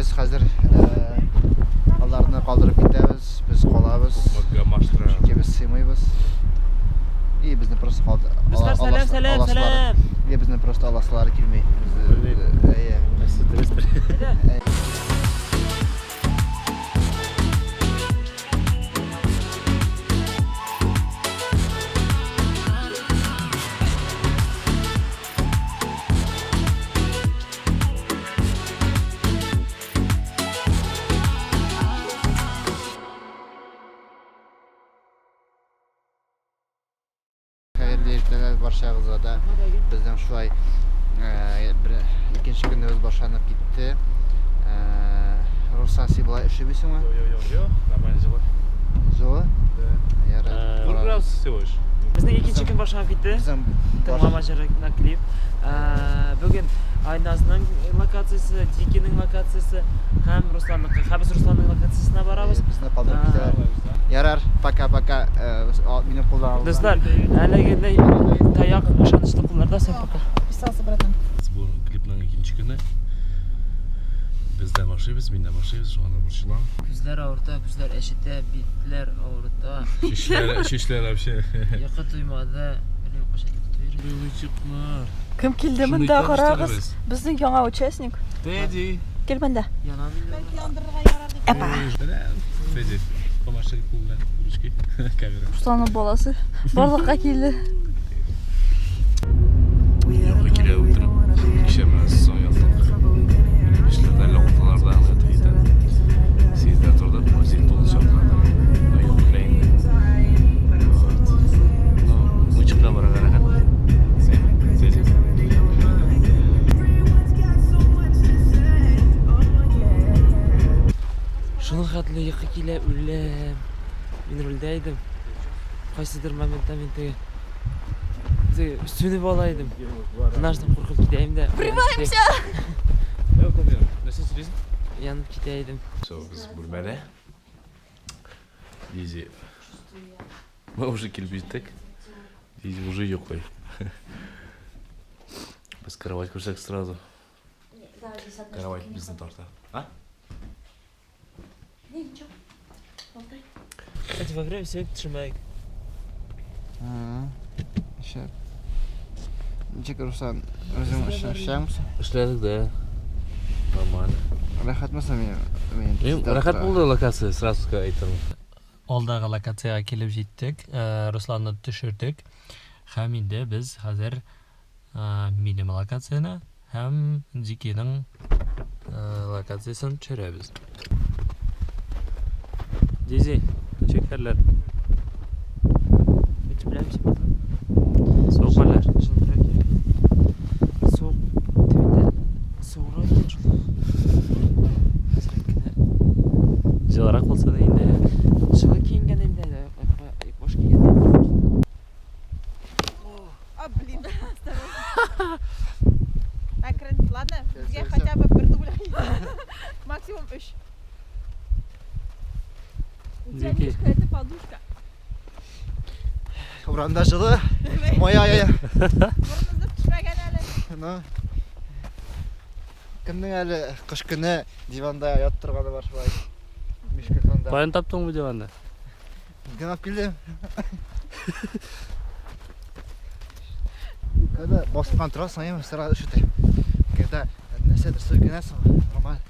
Без хәзер аларны калдырып китәбез, без калабыз. Чөнки без сыймыйбыз. И безне просто калды. Дуслар, сәлам, сәлам, сәлам. И безне просто аласылары килми. Әйе. Хәерле иртәләр барчагызга да. Безнең шулай бер икенче көнебез башланып китте. Руслан, син болай өшемисеңме? Йо, йо, йо, нормально җылы. Җылы? Да. Ярар. 40 градус всего лишь. Безнең икенче көн башланып китте. Безнең Тыңлама җырына клип. Бүген Айназның локациясе, Дикиның локациясе һәм Русланныкы. Һәм без Русланның локациясенә барабыз. Безне калдырып китәләр. Ярар, пока-пока. Минем кулдан алдылар. Дуслар, әлеге таяк ышанычлы кулларда, всем пока. Писался, братан. Бу клипның икенче көне. Без дә башлыйбыз, мин дә башлыйбыз, шуңа да борчылам. Күзләр авырта, күзләр әчетә, битләр авырта. Чәчләр, чәчләр вообще. Йокы туймады. Белмим, кайчан йокы туйыр. Белычыклар. Кем килде Шундый монда, табыш карагыз. табыз. Безнең яңа участник. Тедди. Кил монда. Янам инде. Әпа. Тедди, помаши кул белән ручкой. Камера. Русланның баласы барлыкка килде. Йокы килә утырып. Кичә менә соң яттык. Бишләрдә әллә алтыларда гына ятып китә. Сигездә тордык, сигез тугыз чакларда. Йокы килә инде. Вот. Ну, мунча белән барырга рәхәт. Син, Тедди. Шуның хәтле йокы килә, үләм. Мин рульдә идем. Кайсыдыр моментта мин теге теге сүнеп ала идем. Тынарсың куркып китә идем дә. Врываемся! Нәрсә сөйлисең? Янып китә идем. Все, без бүлмәдә. Дизи. Мы уже килеп җиттек. Дизи уже йоклый. Без кровать күрсәк сразу. Кровать безне тарта. А? Кстати, во время съемки төшермәдек. Шәп. Ничек, Руслан, үзең эшләмсең? Эшләдек дә. Нормально. Рәхәтме соң мин? Мин рәхәт булды локация, сразу әйтәм. Алдагы локациягә килеп җиттек, Русланны төшердек. Һәм инде без хәзер минем локацияне һәм Дикиның локациясен төшерәбез. Дизи, ничек хәлләр? Үтүпләмсең, братан. Суык әллә? Җылытырак кирәк. Суык төбендә суыграк икән шул. Әзрәк кенә. Җылырак булса да инде. Җылы киенгән инде әле, баш кигән. А, блин, осторожно. Әкрен, ладно, безгә хотя бы бер дубль. Максимум өч. У тебя, Дикий. Мишка, это подушка. Урамда җылы. Моя я. Борын өзеп төшмәгән әле. Ну. Кемнең әле кыш көне диванда яттырганы бар шулай. Мишка кында. Каян таптың бу диванны? Генә алып килдем. Когда баскан торасың, әйме, сразу өшетә. Когда нәрсәдер селкенәсең, нормаль.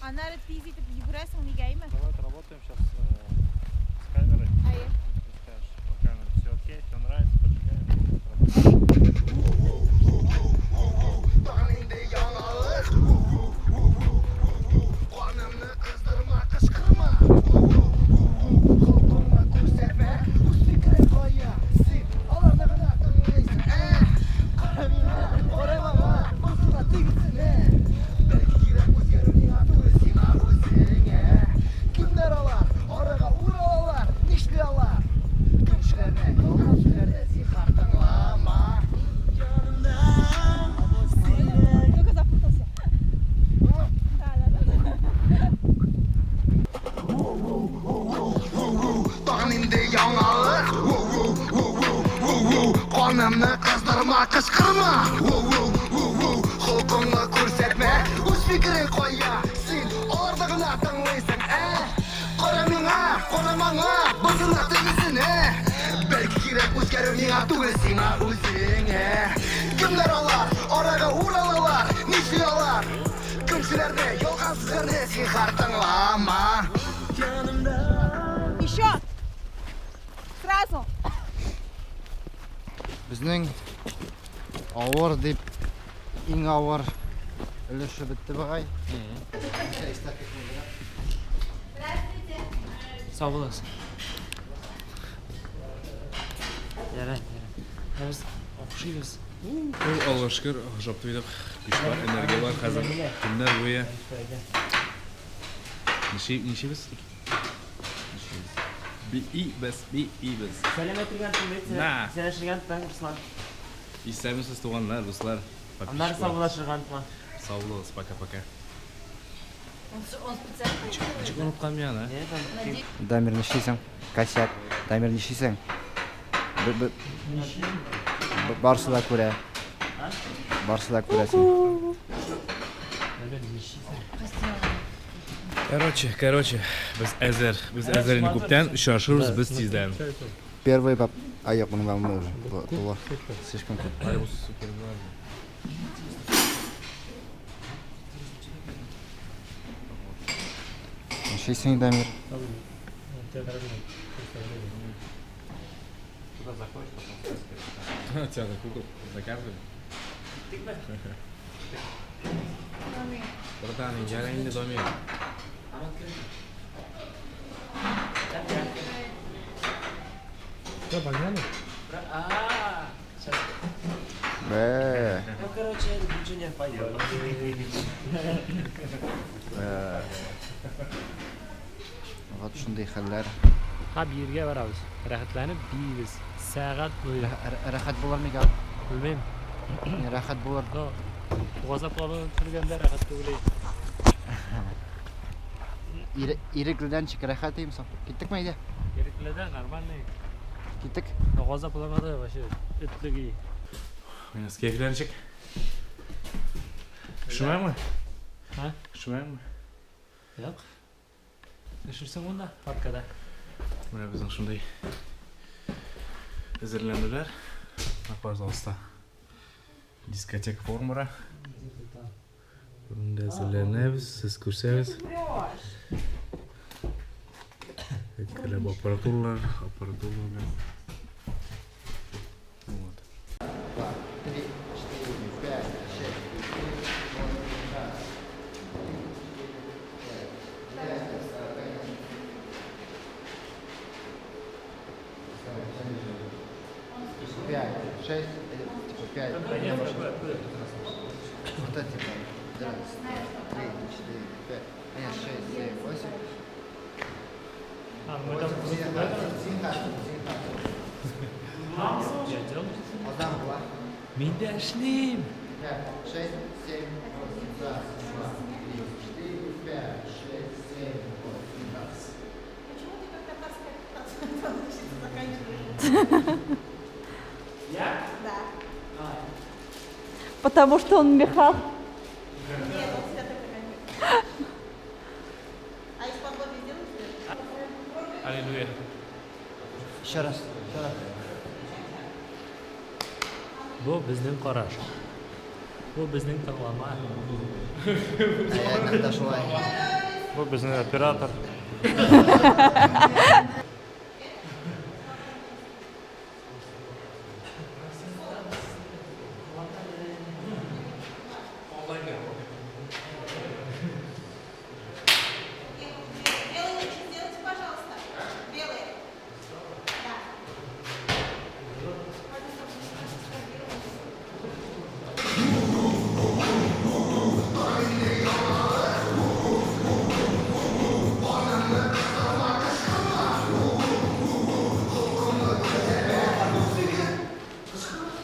Аннары тиз итеп йөгерәсең, нигә әйме? Давай работаем сейчас с камерой. Әйе. Ты скажешь, по камере все окей, все нравится, поджигаем. Канымны кыздырма, кычкырма. Холкыңны күрсәтмә, үз фикерең кая? Син аларны гына тыңлыйсың, ә? Кара миңа, кара маңа, басуга тигезсең, ә? Бәлки кирәк үзгәрү миңа түгел, сиңа үзеңә. Кемнәр алар? Арага уралалар, нишли алар? Көнчеләрне, ялган сүзләрне зинһар тыңлама. Янымда Только запутался. Да, да, да. Тагын инде яңалык. Канымны кыздырма, кычкырма. Холкыңны күрсәтмә, үз фикерең кая? Син гына тыңлыйсың, ә? Кара миңа, кара маңа, бусына тегесенә. Бәлки кирәк үзгәрү миңа түгел, сиңа үзеңә. Кемнәр алар? Арага уралалар, нишли алар? Көнчеләрне, ялган сүзләрне зинһар тыңлама. Еще! Сразу! Безнең авыр дип иң авыр өлеше бетте бугай. Сау булыгыз. Ярар, ярар. Без охшыйбыз. Ул Аллага шөкер, ашап туйдык. Көч бар, энергия бар хәзер. Көннәр буе. Нишибез? Биибез, биибез. Сәламәтлеген На. Сәламәтлеген Руслан. Исәнмесез, туганнар, дуслар. Аннары саубуллашырга онытма. Сау булыгыз, пока-пока. Он специально Ничек оныткан мин аны? Дамир, нишлисең? Косяк. Дамир, нишлисең? Барысы да күрә. Барысы да күрә син. Короче, без әзер. Без әзер инде күптән. Очрашырбыз без тиздән. Первый пап... А, юк, моның бар уже. Тулы. Слишком күп. Нишлисең, Дамир? Театр кукол заказывали? Братан, я инде Дамир. Все, погнали? Сейчас. Бэ. Ну, короче, ничего не пойдет. Вот шундый хәлләр. Ha биергә барабыз. Рәхәтләнеп биибез. Сәгать буе. Рәхәт булыр микән? Белмим. Рәхәт булыр. Но газапланып йөргәндә рәхәт түгел. Ирекледән чик рәхәт дим соң. Киттекме әйдә? Ирекледә нормальный. Киттек. Но газапланмады вообще. Этлеги. Минус кәефләр ничек? Шулаймы? Ha? Шулаймы? Юк. Төшерсең монда, паркада. Менә безнең шундый әзерләнүләр. Пожалуйста. Дискотека формура. Монда әзерләнәбез, сез күрсәгез. Әйткәләп аппаратуралар, аппаратуралар белән. Вот. 2, 3, 4, 5, 6, 7, 8, 5, 6, типа 5, вот это типа, раз, два, три, четыре, пять, нет, 6, 7, 8. А, мы там... Мин дә эшлим. 5, 6, 7, 8, раз, два, три, четыре, 5, 6, 7, 8, раз. Почему ты как татарская танцовщица заканчиваешь? Я? Да. Потому что он мехал. Нет, он всегда так заканчивает. А из-под лобья сделаешь? Аллилуйя. Еще раз, еще раз. Бу безнең караш. Бу безнең тыңлама. Әйе, шулай. Бу безнең оператор. Белые лучше сделайте, пожалуйста. Белые. Да.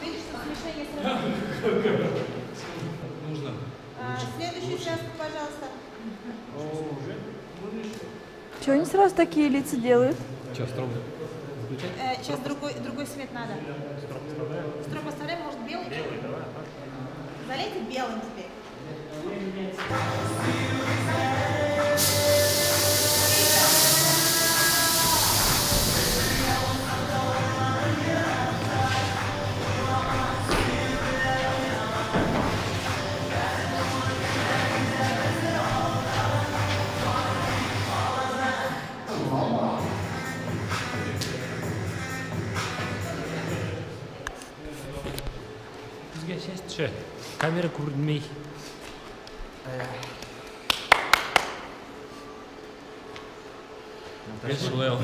Видишь, что смешение сразу. Нужно. Следующую связку, пожалуйста. Чего они сразу такие лица делают? Сейчас строго. Сейчас другой цвет надо. Строп оставляем, может, белый? Белый, давай. Залейте белым теперь. Төшә. Камера күренми. Шулай ул.